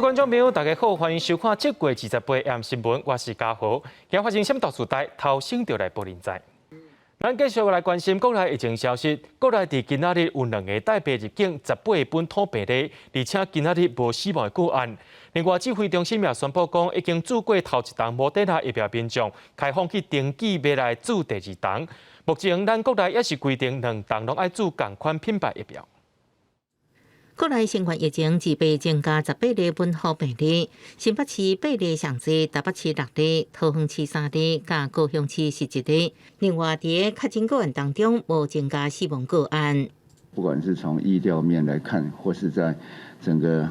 觀眾朋友，大家好，歡迎收看7月28 AM 新聞，我是嘉豪。今日發生啥物大事代，頭先就來報恁知。咱繼續來關心國內疫情消息。國內佇今仔日有兩个帶病入境18個本土病例，而且今仔日無死亡的個案。另外，指揮中心也宣布講，已經注過頭一筒莫德納疫苗民眾開放去登記欲來注第二筒。目前，咱國內也是規定兩筒攏愛注仝款品牌疫苗。國內新冠疫情自八增加18例本土病例，新北市八例上濟，台北市六例，桃園市三例，佮高雄市11例。另外，佇確診個案當中，無增加死亡個案。不管是從疫調面來看，或是在整個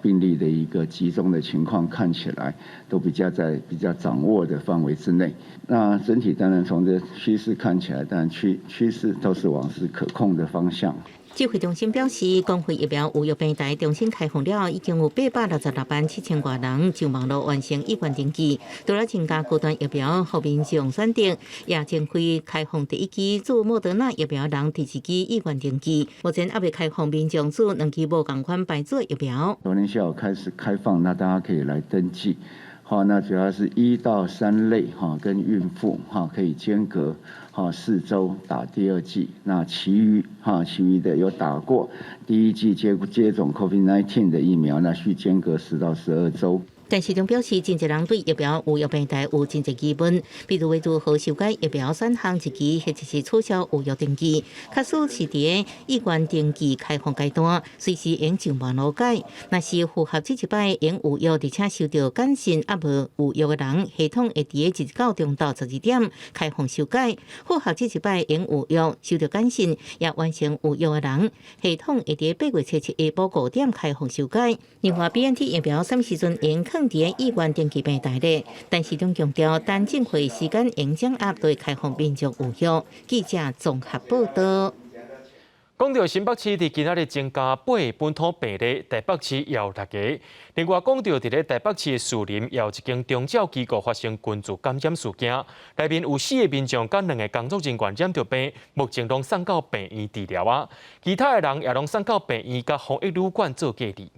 病例的一個集中的情況，看起來都比較在比較掌握的範圍之內。那整體當然從這趨勢看起來，但趨勢都是往是可控的方向。指揮中心表示，公費疫苗預約平台重新開放了，已經有866萬7千外人上網路完成意願登記。除了增加高端疫苗予民眾選擇，也將會開放第一劑注莫德納疫苗人第二劑意願登記。目前猶未開放民眾注兩劑無仝款牌子疫苗。昨天下午開始開放，那大家可以來登記。好，那主要是1到3類哈，跟孕婦哈可以間隔哈4周打第二劑。那其餘哈，其餘的有打過第一劑接種 COVID-19 的疫苗，那需間隔10到12週。陳時中表示，真濟人對疫苗預約平台有真濟疑問，比如如何修改疫苗選項日期，或者是取消預約登記。假使是佇意願登記開放階段，隨時會用上網路改。若是符合這一擺會預約，而且收到簡訊猶無預約的人，系統會佇29中晝12點開放修改。符合這一擺會預約，收到簡訊也完成預約的人，系統會佇8月7下晡5點開放修改。另外，BNT 疫苗啥物時陣會放佇意願登記平台咧？陳時中強調，等進貨時間會掌握，就會開放民眾預約。記者綜合報道。講到新北市佇今仔日增加八个本土病例，台北市也有六个。另外，講到佇咧台北市的士林，也有一間長照機構發生群聚感染事件，內面有四個民眾佮兩個工作人員染著病，目前攏送到病院治療啊。其他的人也攏送到病院佮防疫旅館做隔離。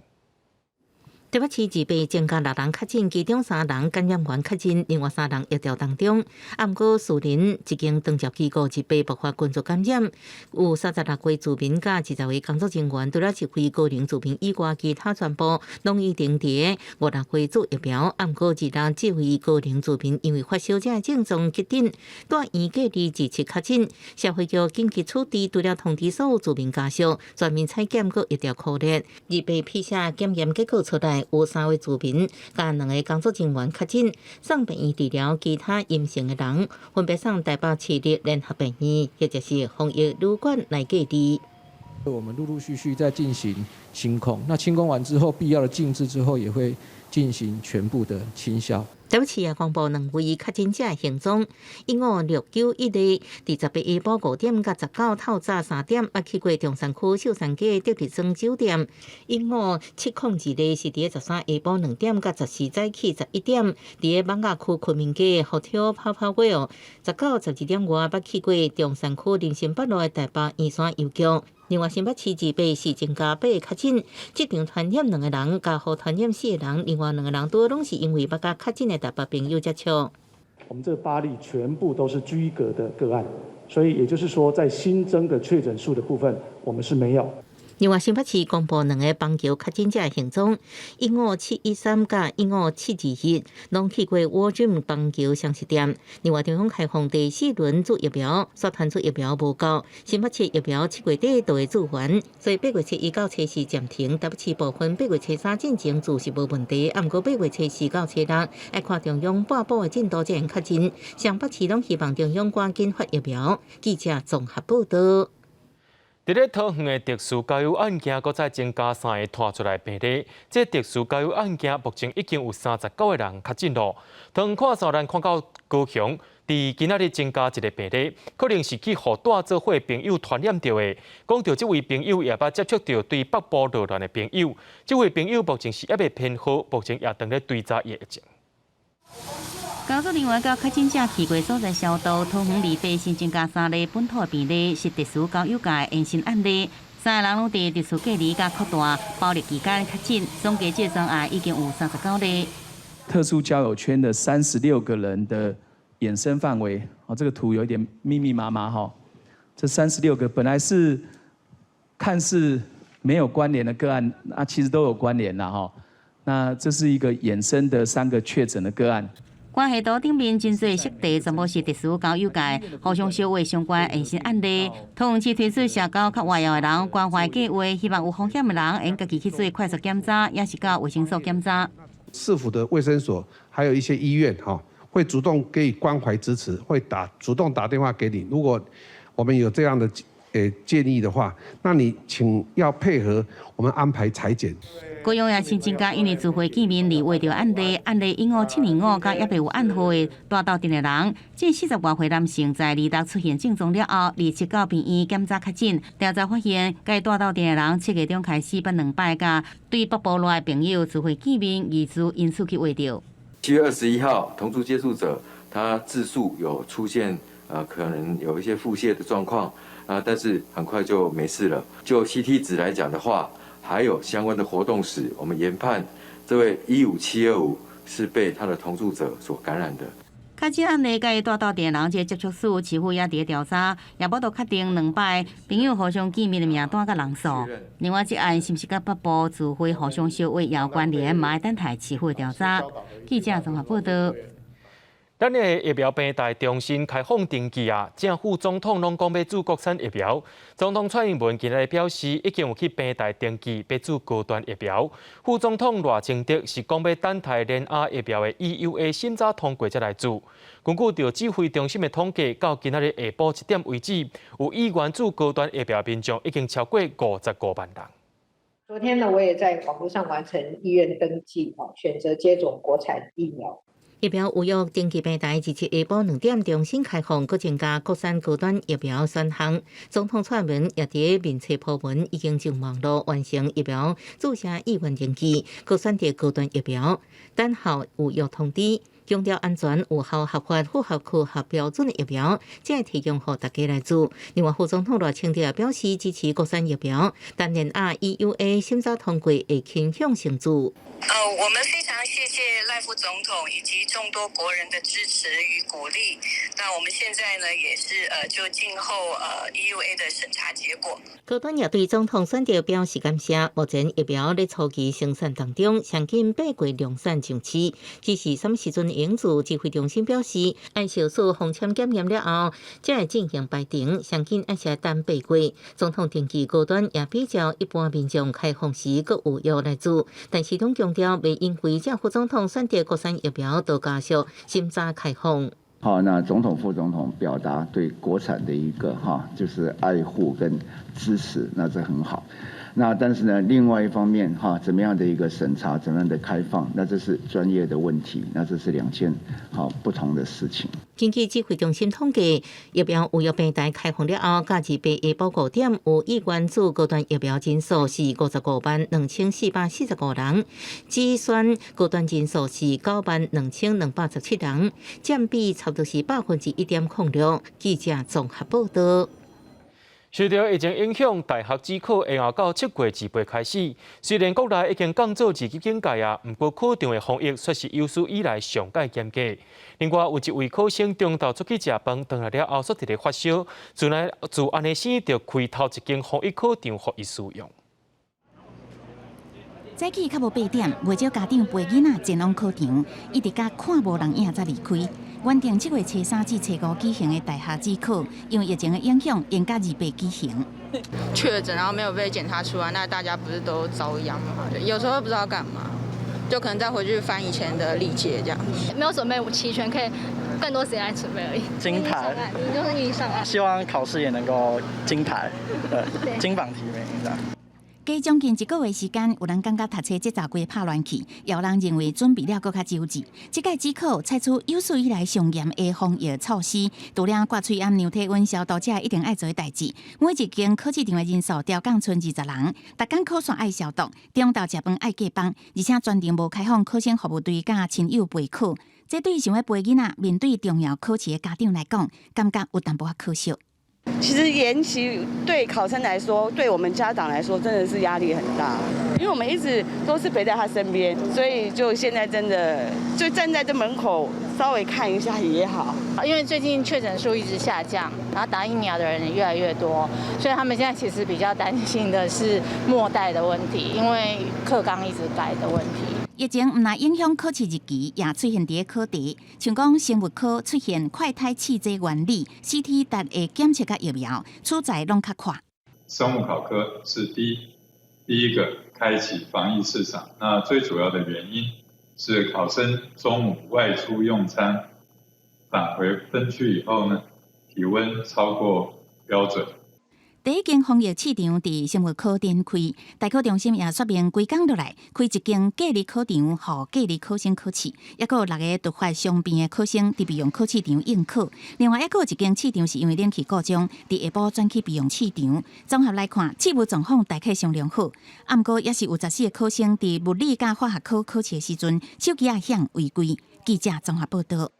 台北市自八增加六人確診，其中三人感染源確診，另外三人疫調當中。啊，毋過士林一間長照機構自八爆發群聚感染，有36位住民佮20位工作人員，除了一位高齡住民以外，其他全部攏已經佇五六月注疫苗。啊，毋過二六這位高齡住民因為發燒這症狀急診，蹛院隔離二七確診，社會局緊急處置，除了通知所有住民家屬全面採檢閣疫調確認，28 PCR 檢驗結果出來，有三位住民佮兩個工作人員確診，送病院治療，其他陰性的人分別送台北市立聯合病院或者是防疫旅館來隔離。我們陸陸續續在進行清空，那清空完之後，必要的淨置之後，也會進行全部的清消。台北市也公布兩位確診者行蹤，15691例，佇18下晡5點佮19透早3點，捌去過中山區秀山街德麗莊酒店。15702例是佇13下晡2點佮14早起11點，佇艋舺區昆明街 Hotel 泡泡 Well。19 12點外捌去過中山區林森北路的台北圓山郵局。另外，新北市自八是增加八个確診，這場傳染兩個人，佮予傳染四個人，另外兩個人拄攏是因為捌佮確診的台北朋友接觸。我們這八例全部都是居隔的個案，所以也就是說，在新增的確診數的部分，我們是沒有。另外，新北市公布兩个枋橋確診者行蹤，15713佮15721，攏去過沃俊枋橋雙食店。另外，中央開放第四輪注疫苗，煞傳出疫苗無夠，新北市疫苗7月底就會注完，所以8月7到初四暫停。台北市部分8月初三進前注是無問題，啊，毋過8月初四到初六，愛看中央撥補的進度才會確認。雙北市攏希望中央趕緊發疫苗。記者綜合報道。佇咧桃園的特殊教育案件，閣再增加三个拖出來病例。這特殊教育案件目前已經有39個人確診囉。桃園看線咱看到高雄，佇今仔日增加一个病例，可能是去予蹛做伙朋友傳染著的。講著這位朋友也捌接觸著對北部落難的朋友，這位朋友目前是猶未編號，目前也正咧追查疫情。工作人員佮確診者去過所在消毒，桃園二八新增加三例本土病例，是特殊教育界延伸案例。三个人攏佇特殊隔離佮擴大包日期間確診，總計這宗案已經有39例。特殊交友圈的36個人的衍生範圍，哦，這個圖有一點密密麻麻哈。這三十六個本來是看似沒有關聯的個案，啊，其實都有關聯啦哈。那這是一個衍生的三個確診的個案。關係圖頂面真濟設定，全部是特殊交友界互相相話相關延伸案例。桃園市推出社交較活躍的人關懷計劃，希望有風險的人會家己去做快速檢查，抑是到衛生所檢查。市府的衛生所，還有一些醫院，哈，會主動給予關懷支持，會主動打電話給你。如果我們有這樣的建議的話，那你請要配合我們安排採檢。高雄也新增加因為聚會見面而確診案例，案例引五725佮猶未有按號的蹛鬥陣的人，這40外歲男性在26出現症狀了後，27到病院檢查確診，調查發現，該蹛鬥陣的人7月中開始捌兩擺佮對北部來的朋友聚會見面，疑似因此去確診。7月21號，同住接觸者他自述有出現可能有一些腹瀉的狀況啊，但是很快就沒事了。就 CT 值來講的話，還有相關的活動史，我們研判這位15725是被他的同住者所感染的。確診案例佮蹛鬥陣人這接觸史，市府也佇調查，也無度確定兩擺朋友互相見面的名單佮人數。另外，這案是毋是佮北部聚會互相相話有關聯，嘛愛等待市府調查。記者綜合報道。咱的疫苗平台重新開放登記啊！正副總統攏講欲注國產疫苗。總統蔡英文今日表示，已經有去平台登記，欲注高端疫苗。副總統賴清德是講欲等待聯亞疫苗的 EUA 審查通過才來注。根據著指揮中心的統計，到今仔日下晡1點為止，有意願注高端疫苗民眾已經超過55萬人。昨天呢，我也在網絡上完成意願登記，選擇接種國產疫苗。疫苗預約登記平台27下晡2點重新開放，閣增加國產高端疫苗選項。總統蔡英文也佇面冊 po 文，已經上網路完成疫苗注射意願登記，閣選擇高端疫苗，等候預約通知。強調安全、有效、合法、符合科學標準的疫苗，才會提供予大家來注。另外，副總統賴清德也表示支持國產疫苗，但聯亞 EUA 審查通過會傾向先注。我們非常謝謝賴副總統以及眾多國人的支持與鼓勵。那我們現在呢，也是就靜候EUA 的審查結果。高端也對總統選擇表示感謝。目前疫苗咧初期生產當中，上緊8月量產上市，只是啥物時陣會注，指揮中心表示，按小數封簽檢驗了後，才會進行排程，上緊愛是等八月。總統登記高端也比較一般民眾開放時閣有約來注，但是攏強調袂因為正副總統選擇國產疫苗，就加速審查開放。好，那總統、副總統表達對國產的一個哈，就是愛護跟支持，那這很好。那但是呢，另外一方面哈，怎麼樣的一個審查，怎麼樣的開放，那這是專業的問題，那這是兩件好不同的事情。根據指揮中心統計，疫苗預約平台開放了後，佮28下晡5點有意願注高端疫苗人數是55萬2445人，只選高端人數是9萬2217人，佔比差不多是1.06%。記者綜合報道。受著疫情影響，大學指考延後到7月28開始。雖然國內已經降做二級警戒啊，毋過考場的防疫卻是有史以來上蓋嚴格。另外，有一位考生中晝出去食飯，轉來了後，煞佇咧發燒，自來自按呢生就開頭一間防疫考場予伊使用。早起較無8點，袂少家長陪囡仔前往考場，一直到看無人影才離開。原定7月初3至初五舉行的大學指考，因為疫情的影響，延到28舉行。確診，然後沒有被檢查出來，那大家不是都遭殃嗎？有時候不知道幹嘛，就可能再回去翻以前的歷屆這樣。沒有準備齊全，可以更多時間來準備而已。金牌，你就是你上岸。希望考試也能夠金牌，對，金榜題名這樣。加將近一個月時間，有人感覺讀冊節奏規拍亂去，也有人認為準備了閣較周至。這屆指考採取有史以來上嚴的防疫措施，除了掛喙罨、量體溫、消毒這一定愛做的代誌。每一間考試場的人數調降賰20人，逐工考煞愛消毒，中晝食飯愛隔枋，而且全程無開放考生服務隊佮親友陪考。這對想欲陪囡仔面對重要考試的家長來講，感覺有淡薄仔可惜。其實延期對考生來說，對我們家長來說，真的是壓力很大，因為我們一直都是陪在他身邊，所以就現在真的就站在這門口稍微看一下也好。因為最近確診數一直下降，然後打疫苗的人也越來越多，所以他們現在其實比較擔心的是末代的問題，因為課綱一直改的問題。疫情毋但影響考試日期，也出現佇考題，像講生物科出現快篩試劑原理、CT 值的檢測佮疫苗，取材攏較闊。生物考科是第一個開啟防疫市場，那最主要的原因是考生中午外出用餐，返回分區以後呢，體溫超過標準。第一間防疫試場佇生物科展開，大考中心也說明規工落來開一間隔離考場，予隔離考生考試，抑閣有六个突發傷病的考生佇備用考試場應考。另外，抑閣有一間試場是因為冷氣故障，佇下晡轉去備用試場。綜合來看，試務狀況大體上良好。啊，毋過也是有14個考生佇物理佮化學科考試的時陣，手機仔響違規。記者綜合報道。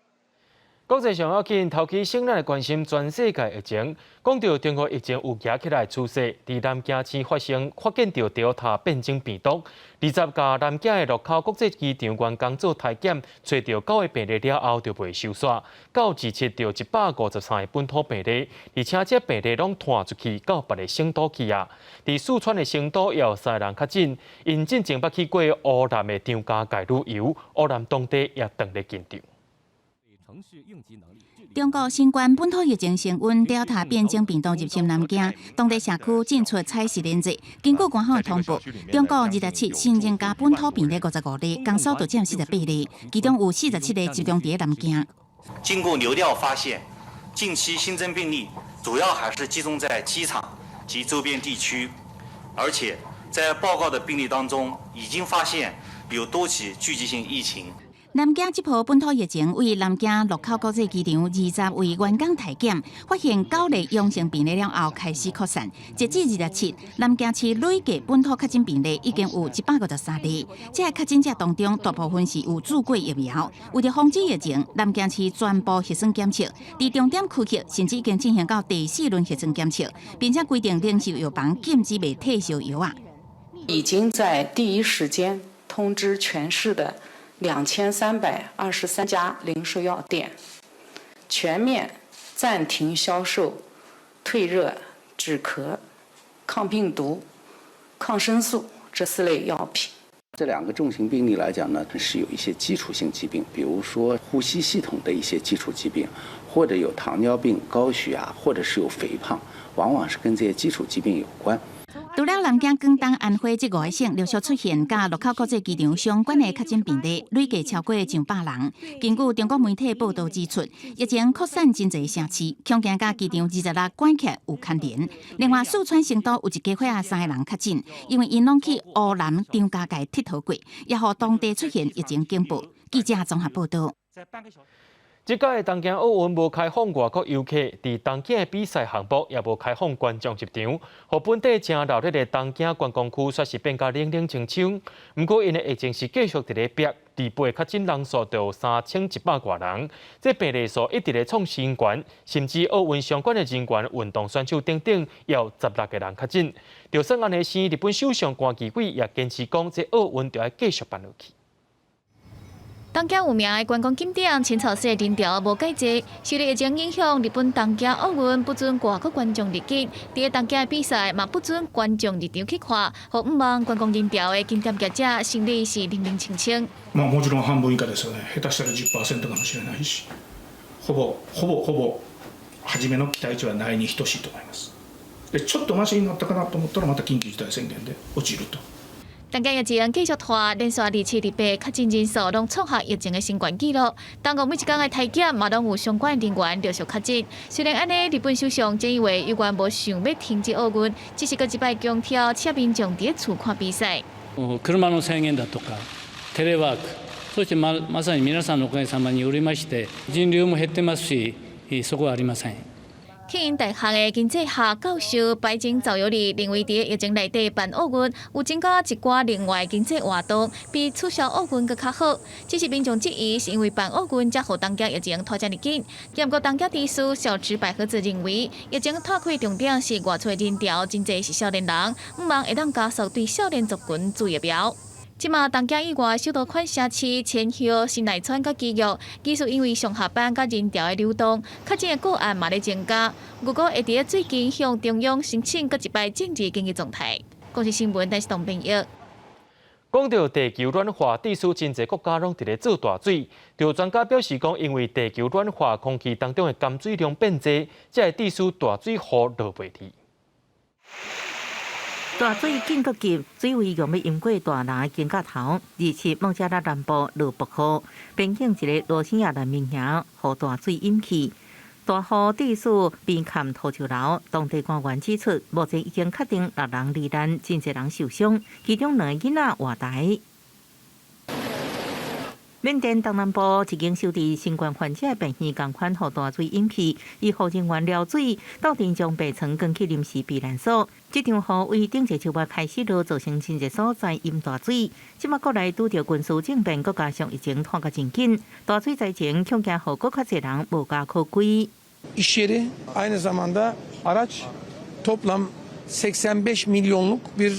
國際上要緊，頭起先咱來關心全世界疫情。講到中國疫情有行起來趨勢，佇南京市發生發現著 Delta 變種病毒，20共南京的祿口國際機場員工做體檢，揣著九个病例了後就袂收煞，到二七著153个本土病例，而且這病例攏傳出去到別个省都去啊。佇四川的成都也有三个人確診，𪜶進前捌去過湖南的張家界旅遊，湖南當地也當咧緊張。中國新冠本土疫情升溫，Delta 變種病毒入侵南京，當地社區進出採實聯制。根據官方的通報，中國27新增加本土病例55例，江蘇就佔48例，其中有47例集中佇南京。經過流調發現，近期新增病例主要還是集中在機場及周邊地區，而且在報告的病例當中，已經發現有多起聚集性疫情。南京這波本土疫情，為南京祿口國際機場20位員工體檢，發現九例陽性病例了後開始擴散。截至27，南京市累計本土確診病例已經有153例。這个確診者當中，大部分是有注過疫苗。為著防止疫情，南京市全部核酸檢測，佇重點區域甚至已經進行到第四輪核酸檢測，並且規定零售藥房禁止賣退燒藥啊。已經在第一時間通知全市的2323家零售藥店，全面暫停銷售退熱、止咳、抗病毒、抗生素這四類藥品。這兩個重型病例來講呢，是有一些基礎性疾病，比如說呼吸系統的一些基礎疾病，或者有糖尿病、高血壓，或者是有肥胖，往往是跟這些基礎疾病有關。除了南京、廣東、安徽這五個省陸續出現佮祿口國際機場相關的確診病例，累計超過上百人。根據中國媒體報道指出，疫情擴散真濟城市，恐驚佮機場26關卡有牽連。另外，四川成都有一家伙仔三个人確診，因為𪜶攏去湖南張家界𨑨迌過，也予當地出現疫情警報。記者綜合報道。這屆東京奧運無開放外國遊客，佇東京的比賽項目也無開放觀眾入場，予本底誠熱鬧的東京觀光區煞是變甲冷冷清清。毋過，𪜶的疫情是繼續佇咧逼，28確診人數就有3100外人，這病例數一直咧創新高，甚至奧運相關的人員、運動選手等等，也有16個人確診。就算按呢生，日本首相關機偉也堅持講，這奧運著愛繼續辦落去。東京有名的觀光景點淺草寺的人潮無蓋濟，受著疫情影響，日本東京奧運不准外國觀眾入境，佇東京的比賽嘛不准觀眾入場去看，予向望觀光人潮的景點業者心裡是冷冷清清。まあもちろん半分以下ですよね。下手したら10%かもしれないし、ほぼほぼほぼ初めの期待値はないに等しいと思います。でちょっとマシになったかなと思ったらまた緊急事態宣言で落ちると。東京疫情繼續拖，連續27、28確診人數攏創下疫情的新高紀錄。當局每一工的體檢嘛，攏有相關人員陸續確診。雖然按呢，日本首相菅義偉猶原無想欲停止奧運，只是閣一擺強調，請民眾佇厝看比賽。車の制限だとかテレワーク、そしてままさに皆さんのおかげさまによりまして人流も減ってますし、そこはありません。慶應大學的經濟學教授白井趙有利認為，佇疫情內底辦奧運有增加一寡另外經濟活動，比取消奧運閣較好。只是民眾質疑，是因為辦奧運才予東京疫情拖遮爾緊。毋過東京知事小池百合子認為，疫情拖開重點是外出人潮，真濟是少年人，毋望會當加速對少年族群注疫苗。這馬東京以外首都圈城市千葉、神奈川佮埼玉，其實因為上下班佮人潮的流動，確診的個案嘛咧增加。如果會佇最近向中央申請閣一擺政治緊急狀態。公視新聞，但是董編譯。講到地球暖化，致使真濟國家攏佇咧做大水。有專家表示講，因為地球暖化，空氣當中的含水量變濟，才會致使大水雨落袂去。大水緊閣急，水位欲欲淹過大林肩胛頭。27孟加拉南部落暴雨，邊境一个羅興亞難民營予大水淹去。大雨致使邊崁土石流，當地官員指出，目前已經確定六人罹難，真濟人受傷，其中兩个囡仔活埋。緬甸東南部一間收治新冠患者的病院，仝款予大水淹去，醫護人員撩水，鬥陣將病床扛去臨時避難所。這場雨為頂一個週末開始落，造成真濟所在淹大水。這馬國內拄著軍事政變，閣加上疫情拖甲真緊，大水災情恐驚予閣較濟人無家可歸。 İş yeri aynı zamanda araç toplam 85 milyonluk bir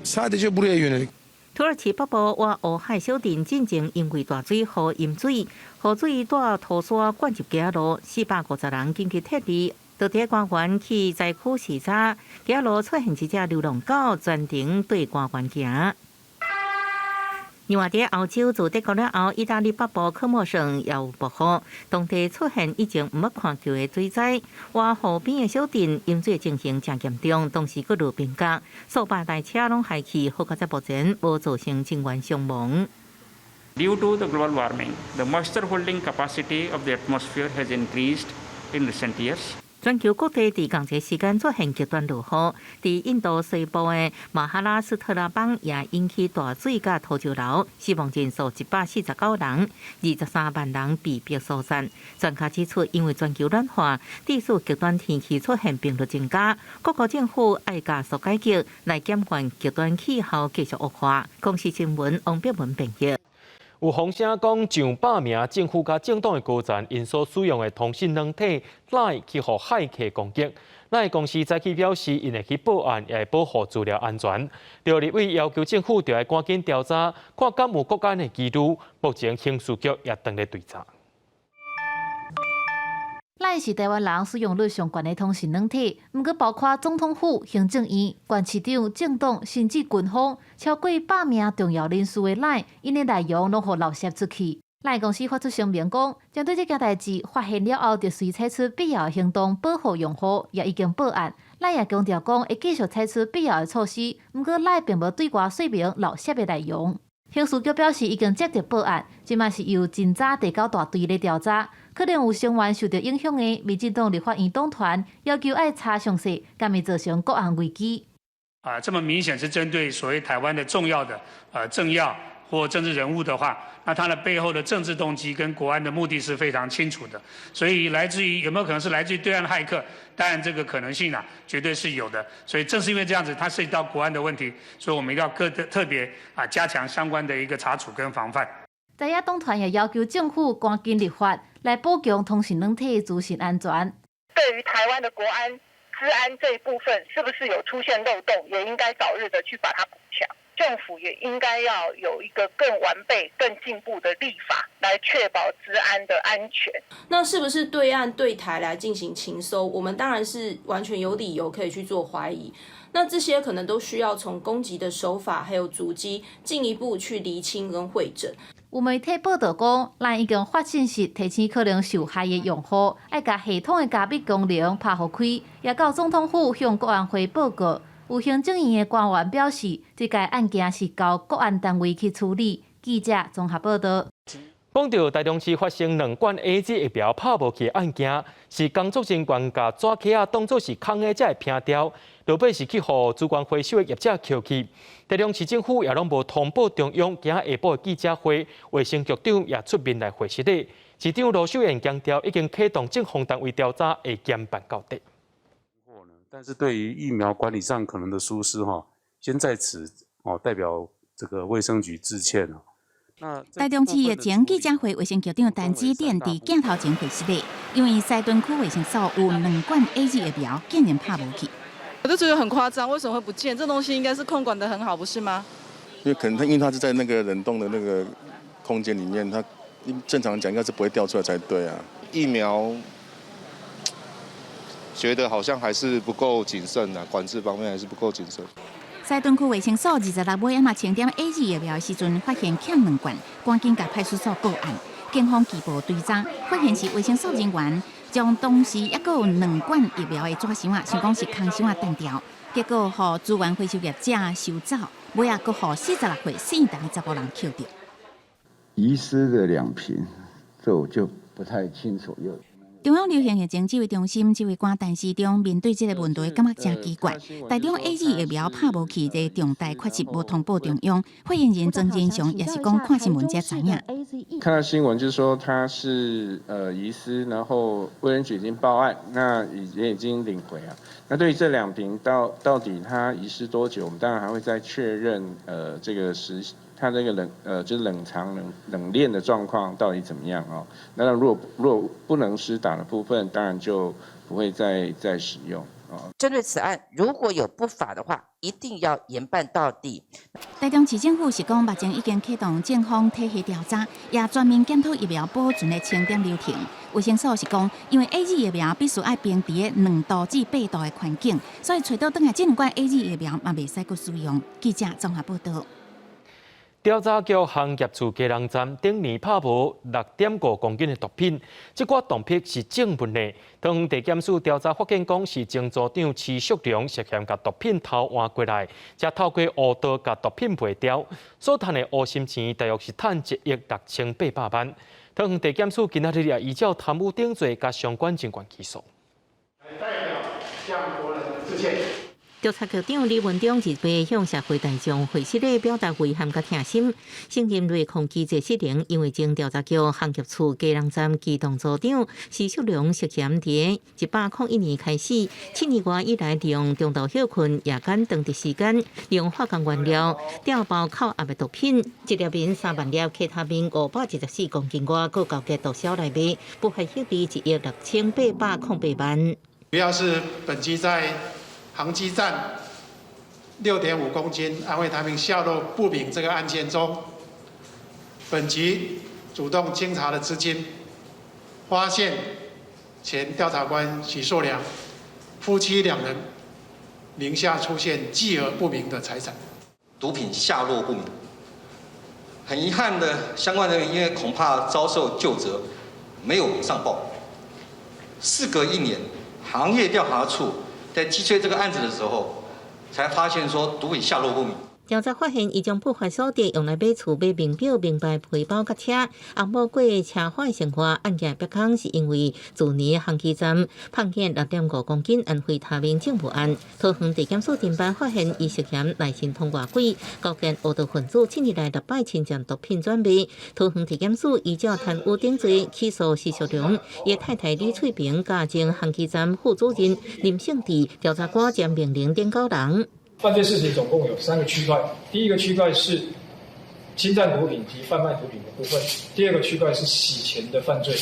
sadece buraya yönelik. 土耳其北部倚烏海小鎮進前因為大水雨淹水，雨水帶土沙灌入街路，450人緊急撤離。當地官員去災區視察，街路出現一隻流浪狗，專程對官員行。另外，佇歐洲自德國了後，意大利北部科莫省也有暴雨，當地出現以前毋捌看著的水災，倚河邊的小鎮淹水情形誠嚴重，同時閣落冰角，數百台車攏害去，好佳哉目前無造成人員傷亡。 Due to the global warming, the moisture holding capacity of the atmosphere has increased in recent years. 全球各地佇仝一个時間出現極端落雨，佇印度西部的馬哈拉斯特拉邦也引起大水佮土石流，死亡人數149人，23萬人被迫疏散。專家指出，因為全球暖化，致使極端天氣出現頻率增加，各國政府愛加速改革來減緩極端氣候繼續惡化。公視新聞王碧文編譯。有風聲講，上百名政府佮政黨的高層，𪜶所使用的通訊軟體 LINE 去予駭客攻擊。LINE 公司早起表示，𪜶會去報案，也會保護資料安全。著立委要求政府著愛趕緊調查，看敢有國安的疑慮。目前刑事局也正咧追查。 LINE 是台灣人使用率上懸的通訊軟體，毋過包括總統府、行政院、縣市長、政黨，甚至軍方，超過百名重要人士的 LINE，𪜶的內容攏予漏洩出去。LINE 公司發出聲明講，針對這件代誌發現了後，就隨採取必要的行動保護用戶，也已經報案。LINE 也強調講，會繼續採取必要的措施，毋過 LINE 並無對外說明漏洩的內容。刑事局表示已經接到報案，這馬是由偵查第九大隊咧調查，可能有成員受到影響的民進黨立法院黨團要求愛查詳細，敢會造成國安危機。啊，這麼明顯是針對所謂台灣的重要的政要或政治人物的話，那他的背後的政治動機跟國安的目的是非常清楚的。所以來自於有沒有可能是來自於對岸駭客？當然這個可能性啊，絕對是有的。所以正是因為這樣子，它涉及到國安的問題，所以我們一定要特別啊加強相關的一個查處跟防範。在野黨團也要求政府趕緊立法來保強通訊軟體資訊安全。對於台灣的國安、資安這一部分，是不是有出現漏洞，也應該早日的去把它補強。政府也應該要有一個更完備、更進步的立法，來確保資安的安全。那是不是對岸對台來進行情搜？我們當然是完全有理由可以去做懷疑。那這些可能都需要從攻擊的手法還有足跡進一步去釐清跟彙整。有媒體報導講，LINE 已經發信息提醒可能受害的用戶，愛共系統的加密功能拍予開，也到總統府向國安會報告。有行政院的官員表示，這個案件是交國安單位去處理。記者綜合報導。講到台中市發生兩管 AZ 疫苗拍無去的案件，是工作人員共紙盒仔當做是空的才會拼掉，落尾是去予資源回收的業者抾去。台中市政府也攏無通報中央，今下晡的記者會，衛生局長也出面來回釋的。市長盧秀燕強調，已經啟動政風單位調查，會嚴辦到底。但是對於疫苗管理上可能的疏失，哈，先在此哦代表這個衛生局致歉。台中市疫情記者會，衛生局長陳子典佇鏡頭前解釋的，因為西屯區衛生所有兩管 AZ 疫苗竟然拍無去。我就覺得很誇張，為什麼會不見？這東西應該是控管得很好，不是嗎？因為可能它因為它是在那個冷凍的那個空間裡面，它正常講應該是不會掉出來才對啊。疫苗覺得好像還是不夠謹慎啊，管制方面還是不夠謹慎。西屯區衛生所26尾仔清點 AZ 疫苗的時陣，發現欠兩罐，趕緊共派出所報案。警方初步追查，發現是衛生所人員將當時猶閣有兩罐疫苗的紙箱仔，想講是空箱仔擲掉，結果予資源回收業者收走，尾仔閣予46歲姓陳的查埔人抾著。遺失的兩瓶，這我就不太清楚。又中央流行疫情指揮中心指揮官陳時中面對這個問題，感覺誠奇怪。台中 AZ 疫苗拍無去，這個重大缺失無通報中央。發言人莊人祥也是講看新聞才知影。看到新聞就是說他是遺失，然後衛生局已經報案，那也已經領回啊。那對於這兩瓶到底他遺失多久，我們當然還會再確認。這個時它這個冷就是冷藏冷鏈的狀況到底怎麼樣哦？那如果不能施打的部分，當然就不會再使用哦。針對此案，如果有不法的話，一定要嚴辦到底。台中市政府是講，目前已經啟動政風體系調查，也全面檢討疫苗保存的清點流程。衛生所是講，因為 AZ 疫苗必須愛冰佇2度至8度的環境，所以揣到轉來這兩罐 AZ 疫苗嘛袂使閣使用。記者綜合報道。調查局行業處基隆站頂年拍無6.5公斤的毒品，這寡毒品是正文的。桃園地檢署調查發現，講是前組長徐淑良涉嫌共毒品偷換過來，才透過烏道共毒品賣掉，所趁的烏心錢大約是趁1億6800萬。桃園地檢署今仔日也依照貪污等罪，共相關人員起訴。代表向國人致歉。調查局長李文忠日前向社會大眾回釋咧，表達遺憾佮痛心，承認內控機制失靈，因為前調查局行業處基隆站機動組長徐淑良涉嫌佇101年開始，7年外以來，利用中晝歇睏、夜間長時間，利用化工原料調包扣押的毒品，一粒眠3萬粒，K他命514公斤外，閣勾結毒梟來賣，不法獲利1億6808萬。主要是本局在航機站6.5公斤安非他命下落不明這個案件中，本局主動清查了資金，發現前調查官許碩良夫妻兩人名下出現巨額不明的財產，毒品下落不明。很遺憾的，相關人員因為恐怕遭受究責，沒有上報。事隔一年，行業調查處在擊追這個案子的時候，才發現說毒品下落不明。調查發現，伊將不法所得用來買厝、買名錶、名牌皮包佮車，翁某過奢華生活。案件曝光是因為去年航機站判檢6.5公斤安非他命證物案，桃園地檢署偵辦發現，伊涉嫌內神通外鬼，勾結黑道分子，7年來六擺侵佔毒品轉賣。桃園地檢署依照貪污等罪起訴徐淑良，伊太太李翠萍佮前航機站副主任林勝智，調查官將命令等九人。犯罪事實總共有三個區塊，第一個區塊是侵佔毒品及販賣毒品的部分，第二個區塊是洗錢的犯罪，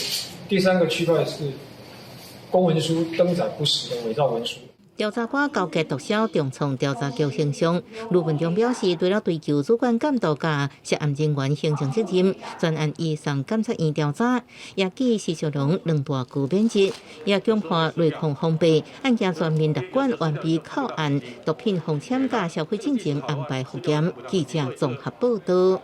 第三個區塊是公文書登載不實的偽造文書。調查官勾結毒梟，重創調查局形象。盧文忠表示，除了追究主管監督佮涉案人員行政責任，全案移送檢察院調查，也給徐淑良兩大拘免職，也強化內控防備，案件全面列管完備扣案，毒品封簽佮銷毀進前安排復檢。記者綜合報道。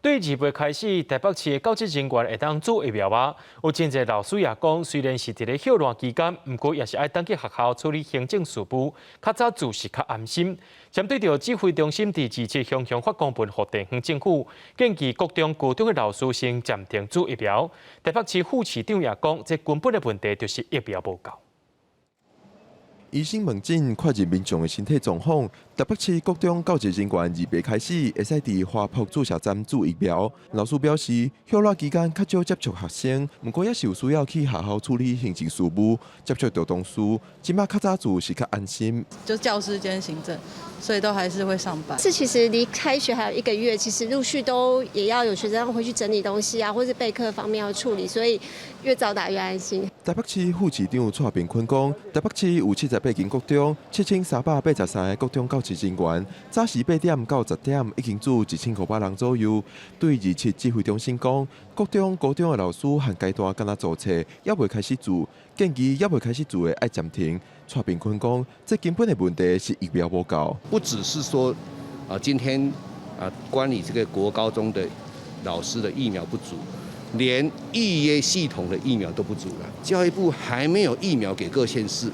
對2月開始，台北市的教職人員會當注疫苗啊。有真濟老師也講，雖然是佇咧歇熱期間，毋過也是愛轉去學校處理行政事務，較早注是較安心。針對著指揮中心佇27向向發公文予地方政府，建議國中、高中的老師先暫停注疫苗。台北市副市長也講，這根本的問題就是疫苗無夠。醫生問診，確認民眾的身體狀況。台北市國中教職人員2月開始會使佇華埠注射站注疫苗。老師表示，歇熱期間較少接觸學生，毋過也是有需要去學校處理行政事務，接觸著同事。這擺較早注是較安心。就教師兼行政，所以都還是會上班。這其實離開學還有一個月，其實陸續都也要有學生回去整理東西啊，或是備課方面要處理，所以越早打越安心。台北市副市長蔡炳坤講，台北市有78間國中，7383個國中教職人員，早時8點到10點已經注1500人左右。對27指揮中心講，國中、高中的老師現階段敢若做冊，猶未開始注，建議猶未開始注的愛暫停。蔡炳坤講，這根本的問題是疫苗無夠，不只是說啊，今天啊，管理這個國高中的老師的疫苗不足。連預約系統的疫苗都不足了，教育部還沒有疫苗給各縣市，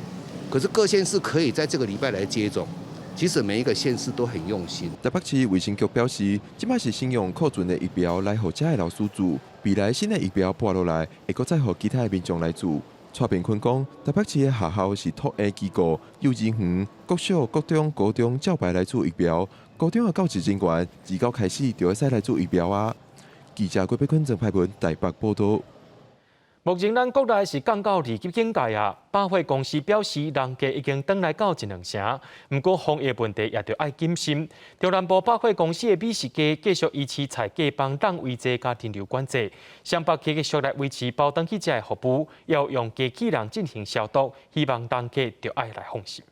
可是各縣市可以在這個禮拜來接種。其實每一個縣市都很用心。台北市衛生局表示，這擺是先用庫存的疫苗來予遮的老師注，未來新的疫苗撥落來，會閣再予其他的民眾來注。蔡炳坤講，台北市的學校是托嬰機構、幼稚園、國小、國中、高中照排來注疫苗，高中的教職人員29開始就會使來注疫苗啊。記者郭碧坤、鄭派文台北報道。目前咱國內是降到2級警戒啊！百貨公司表示，人客已經轉來到一兩成，毋過防疫問題也著愛謹慎。中南部百貨公司的美食街繼續維持菜價幫檔位置佮人流管制，雙北繼續來維持包轉去食的服務，要用機器人進行消毒，希望人客著愛來放心。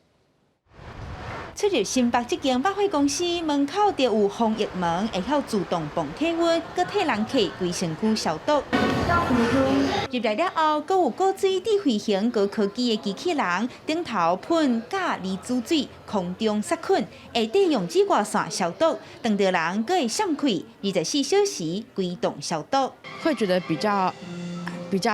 出入新北這間百貨公司門口就有防疫門，會曉自動磅體溫，閣替人客規身軀消毒。入來了後，閣有高水智慧型高科技的機器人，頂頭噴鉀離子水，空中殺菌，下底用紫外線消毒，當著人閣會閃開，24小時規棟消毒，會覺得比較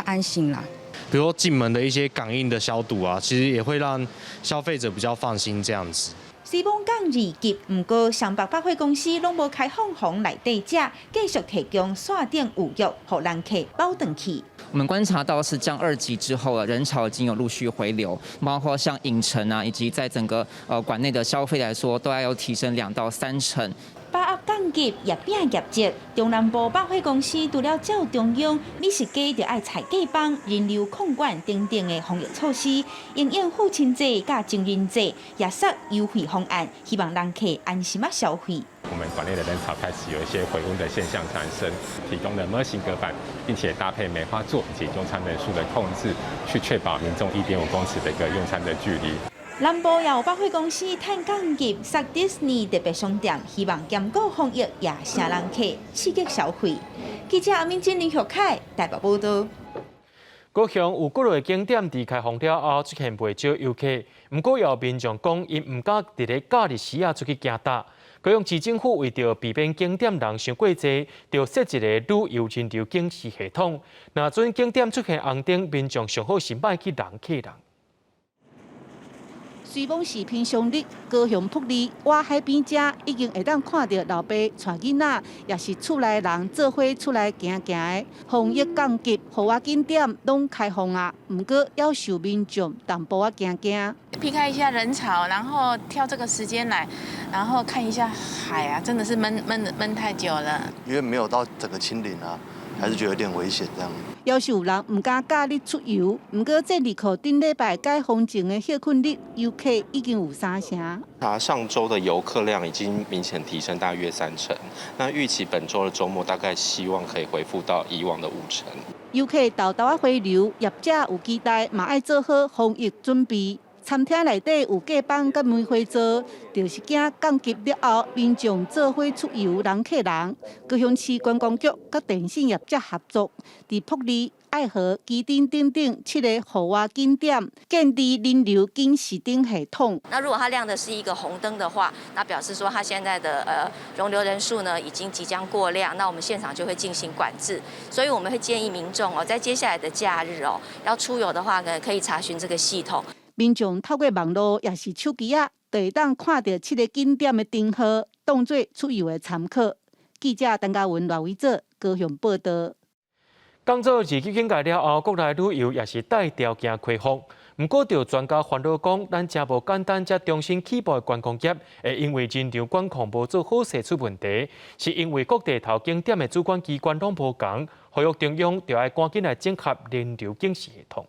安心啦。比如說進門的一些感應的消毒啊，其實也會讓消費者比較放心這樣子。雖罔降2級，毋過雙北百貨公司攏無開放予內底食，繼續提供線頂預約，予人客包轉去。我們觀察到是降2級之後啊，人潮已經有陸續回流，包括像影城啊，以及在整個館內的消費來說，都要有提升2到3成。把握降級業拼業績，中南部百貨公司除了照中央美食街著愛菜價幫人流控管等等的防疫措施，因應父親節佮情人節也設優惠方案，希望人客安心仔消費。我們館內的人潮開始有一些回溫的現象產生，提供了 M 型隔板，並且搭配梅花座以及用餐人數的控制，去確保民眾1.5公尺的一個用餐的距離。南部也有百貨公司趁降級，設迪士尼特別商店，希望兼顧防疫也吸人客，刺激消費。記者阿敏珍、林學凱台北報道。高雄有幾个景點佇開放了後出現袂少遊客，毋過也有民眾講，𪜶毋敢佇咧假日時仔出去行踏。高雄市政府為著避免景點人傷過濟，就設一个旅遊人流警示系統。若準景點出現紅燈，民眾上好是莫去人客人。雖罔是平常日，高雄埔里外海邊遮已經會當看著老爸帶囡仔，抑是厝內人做伙出來行行的。防疫降級，戶外景點攏開放啊，毋過猶受民眾淡薄仔驚驚。避開一下人潮，然後挑這個時間來，然後看一下海啊，真的是悶悶悶太久了。因為沒有到整個清零啊，還是覺得有點危險這樣。猶是有人毋敢假日出遊，毋過戰利可頂禮拜解封前的歇睏日，遊客已經有3成。它上周的遊客量已經明顯提升大約3成，那預期本周的周末大概希望可以恢復到以往的5成。遊客沓沓仔回流，業者有期待，嘛愛做好防疫準備。餐廳內底有隔板佮梅花座，就是驚降級了後，民眾做伙出遊人客人。高雄市觀光局佮電信業者合作，佇埔里、愛河、旗津等等七个戶外景點建立人流警示燈系統。那如果它亮的是一個紅燈的話，那表示說它現在的容留人數呢已經即將過量，那我們現場就會進行管制。所以我們會建議民眾哦，在接下來的假日哦，要出遊的話呢，可以查詢這個系統。民眾透過網路抑是手機仔，就會當看著七个景點的燈號，當做出遊的參考。記者陳嘉文、賴維哲高雄報道。降做二級警戒了後，國內旅遊也是帶條件開放。毋過，著專家煩惱講，咱誠無簡單，才重新起步的觀光業，會因為人流管控無做好勢出問題，是因為各地頭景點的主管機關攏無仝，呼籲中央著愛趕緊來整合人流警示系統。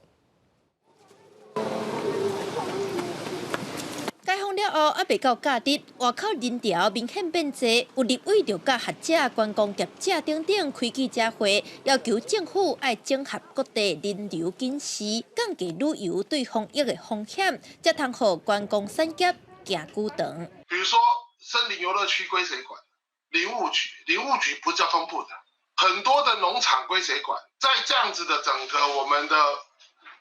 解封了後，猶未到假日，外口人潮明顯變濟，有立委就佮學者、觀光業者等等開記者會，要求政府愛整合各地人流警示，降低旅遊對防疫的風險，才通予觀光產業行久長。比如說，森林遊樂區歸誰管？林務局，林務局不是交通部的。很多的農場歸誰管？在這樣子的整個我們的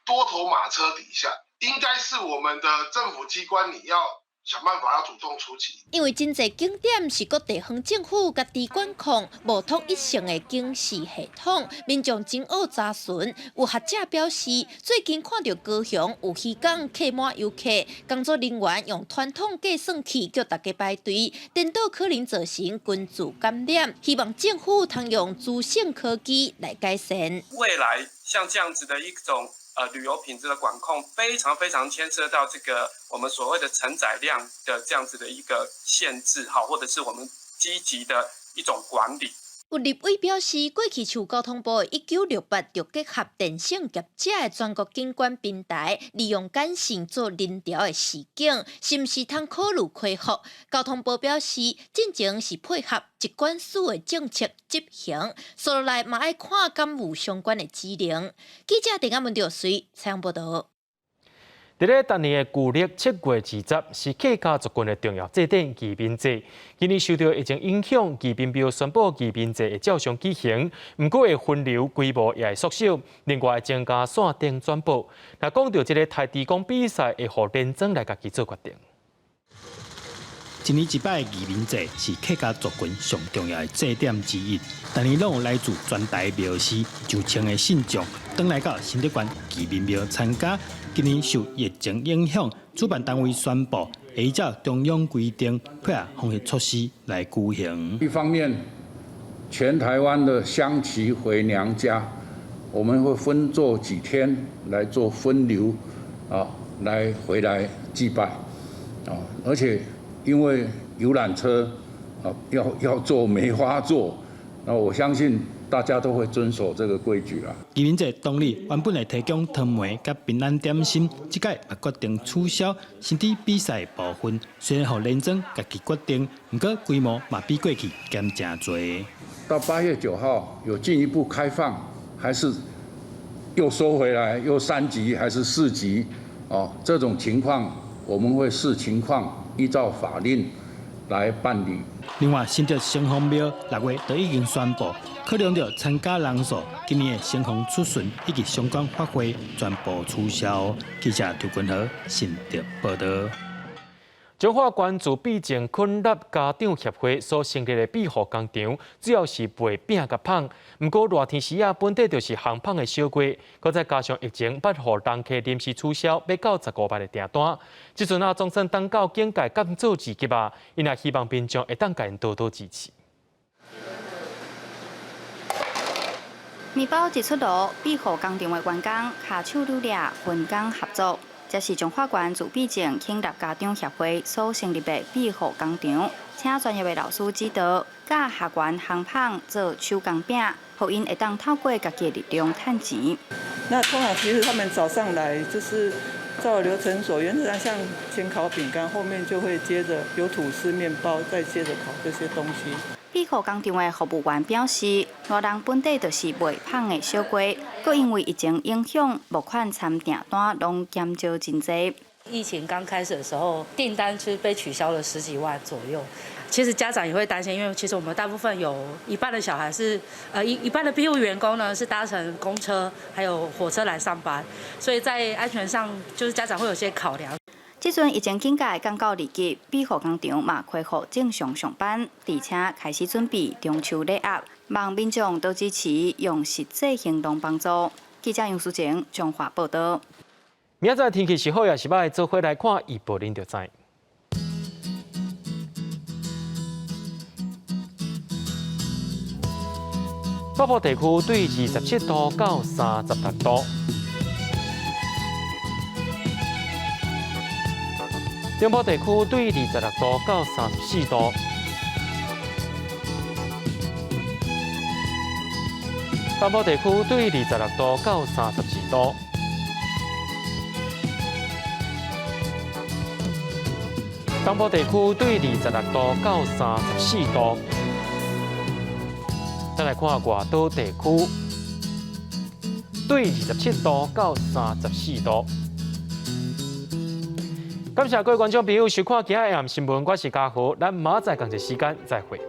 多頭馬車底下，應該是我們的政府機關，你要想辦法要主動出擊。因為真濟景點是各地方政府家己管控，無統一性的警示系統，民眾真愛查詢。有學者表示，最近看著高雄有漁港客滿遊客，工作人員用傳統計算器叫大家排隊，顛倒可能造成群聚感染。希望政府通用資訊科技來改善。未來像這樣子的一種旅遊品質的管控，非常非常牽涉到這個我們所謂的承載量的這樣子的一個限制，好，或者是我們積極的一種管理。有立委表示，過去像交通部1968就結合電信業者的全國警管平台，利用感性做人潮的示警，是毋是通考慮開放？交通部表示，進前是配合疾管署的政策執行，所來嘛愛看敢有相關的指令。記者鄭阿文著隨採訪報道。佇咧逐年的舊曆7月20，是客家族群的重要祭典義民祭。今年受著疫情影響，義民廟宣布義民祭會照常舉行，毋過會分流規模也會縮小，另外會增加線頂轉播。若講著這个刣豬公比賽，會予連莊來家己做決定。一年一擺的義民祭是客家族群上重要的祭典之一，逐年攏有來自全台廟寺上千个信眾，轉來到新竹縣義民廟參加。今年受疫情影響，主辦單位宣布會依照中央規定配合防疫措施來舉行。一方面，全台灣的鄉耆回娘家，我們會分做幾天來做分流，啊，來回來祭拜，啊，而且因為遊覽車啊要做梅花座，那我相信大家都會遵守這個規矩啦。義民祭當日原本會提供湯糜佮平安點心，這擺也決定取消，甚至比賽部分雖然予連莊家己決定，毋過規模嘛比過去減誠濟。到8月9號有進一步開放，還是又收回來，又3級還是4級？哦，這種情況我們會視情況依照法令來辦理。另外，新竹城隍廟6月就已經宣布，考量著參加人數，今年的城隍出巡以及相關法會全部取消。記者劉君和新竹報道。彰化縣自閉症困難家長協會所成立的庇護工場，主要是賣餅佮麭。毋過熱天時仔，本底就是烘麭的小月，閣再加上疫情，捌予人客臨時取消，欲到15萬的訂單。這陣啊，總算等到警戒降做二級啊，𪜶也希望民眾會當共𪜶多多支持。麵包一出爐，庇護工場的員工跤手攄掠，分工合作。這是彰化縣自閉症輕立家長協會所成立的庇護工場，請專業的老師指導，教學員烘麭做手工餅，予𪜶會當透過家己的力量趁錢。那通常其實他們早上來就是照流程走，原則上像先烤餅乾，後面就會接着有吐司、麵包，再接着烤這些東西。庇護工場的服務員表示，外人本底就是賣麭的小雞，閣因為疫情影響，募款參訂單攏減少真濟。疫情剛開始的時候，訂單其實被取消了十幾萬左右。其實家長也會擔心，因為其實我們大部分有一半的小孩是，一半的庇護員工呢是搭乘公車還有火車來上班，所以在安全上就是家長會有些考量。這陣疫情警戒降到二級，庇護工廠嘛恢復正常上班，而且開始準備中秋禮盒，望民眾多支持，用實際行動幫助。記者楊淑靜彰化報道。明仔載天氣是好抑是䆀，做伙來看預報，恁就知。北部地區對27度到36度，中部地區對26度到34度，北部地區對26度到32度，東部地區對26度到34度。再來看外島地區，對27度到34度。感謝各位觀眾朋友收看今仔日新聞，我是嘉豪，咱明仔載仝一時間再會。